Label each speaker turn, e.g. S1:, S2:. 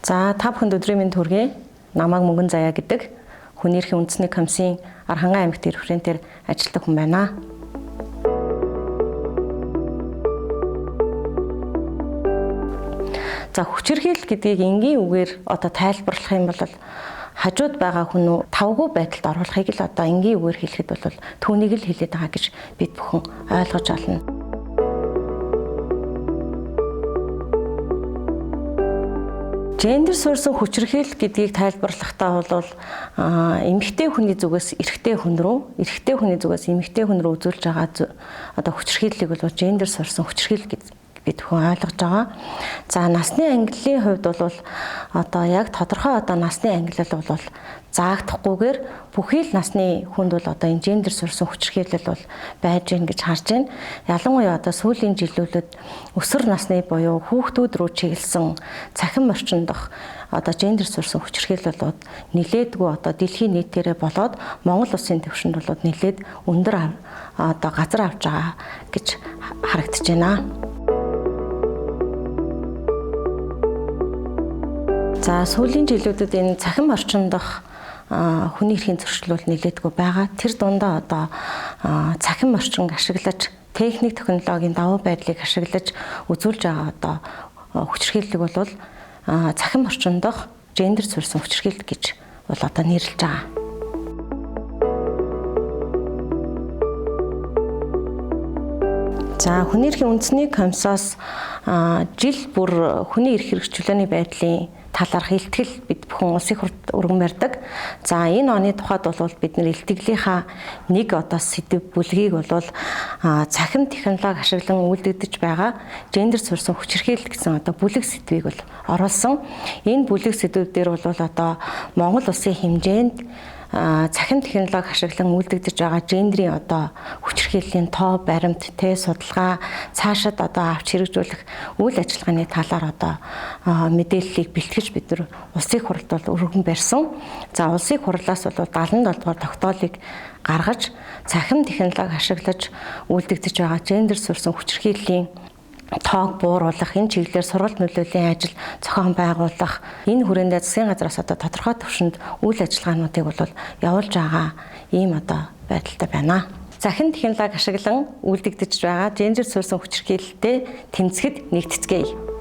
S1: За та бүхэнд өдрийн мэнд хүргэе. Намайг Мөнгөн Заяа гэдэг хүний эрхийн үндэсний комиссийн Архангай аймагт референтээр ажилладаг хүн байна. За хүчирхийлэл гэдгийг энгийн үгээр одоо тайлбарлах юм бол хажууд байгаа хүн үү тавгүй байдалд оруулахыг л одоо энгийн үгээр хэлэхэд бол түүнийг л хэлээд байгаа гэж бид бүхэн ойлгож олно. Гендер суурьсан хүчирхийлэл гэдгийг тайлбарлахдаа бол эмэгтэй хүний зүгээс эрэгтэй хүн рүү, эрэгтэй хүний зүгээс эмэгтэй хүн рүү үзүүлж байгаа одоо хүчирхийллийг бол гендер суурьсан хүчирхийлэл гэж бид хүн ойлгож байгаа. За насны ангиллын хувьд бол одоо яг тодорхой одоо насны ангиллал бол заагдахгүйгээр бүхий л насны хүнд бол одоо энэ гендер суурьсан хүчирхийлэл бол байж гин гэж харж байна. Ялангуяа одоо сүүлийн жилүүдэд өсвөр насны буюу хүүхдүүд рүү чиглэсэн цахим орчиндох одоо гендер суурьсан хүчирхийлэл бол нилээдгүй одоо дэлхийн нийтээрээ болоод Монгол улсын түвшинд бол нилээд өндөр одоо газар авч байгаа гэж харагдаж байна. За сүүлийн жилүүдэд энэ цахим орчиндох хүний эрхийн зөрчил бол нэлээдгүй байгаа. Тэр дундаа одоо цахим орчин ашиглаж, техник технологийн давуу байдлыг ашиглаж үзүүлж байгаа одоо хүчирхийллийг бол цахим орчиндох гендер суурьсан хүчирхийлэл гэж бол одоо нэрлэж байгаа. За хүний эрхийн үндэсний комиссоос жил бүр хүний эрх хэрэгжүүлээний байдлын талаарх илтгэл бид бүхэн улсын хурлд өргөн барьдаг. За энэ оны тухайд бол бид нэр илтгэлийнхаа нэг одоо сэдэв бүлгийг бол цахим технологи ашиглан үйлдэгдэж байгаа гендер суурьсан хүчирхийлэл гэсэн одоо бүлэг сэдвийг бол оруулсан. Энэ бүлэг сэдвүүд дээр бол одоо Монгол улсын хэмжээнд цахим технологи ашиглан үйлдэгдэж байгаа гендрийн одоо хүчирхийллийн тоо баримт, тэ судалгаа цаашид одоо авч хэрэгжүүлэх үйл ажиллагааны талаар одоо мэдээллийг бэлтгэж бид нар улсын хурлд бол өргөн барьсан. За улсын хурлаас бол 77 дугаар тогтоолыг гаргаж цахим технологи ашиглаж үйлдэгдэж байгаа гендер суурьсан хүчирхийллийн тоог бууруулах, энэ чиглэлээр сургалт нөлөөллийн ажил зохион байгуулах, энэ хүрээндээ засгийн газраас одоо тодорхой түвшинд үйл ажиллагаануудыг бол явуулж байгаа ийм одоо байдалтай байна. Цахим технологи ашиглан үйлдэгдэж байгаа гендер суурьсан хүчирхийлэлтэй тэмцэхэд нэгтцгээе.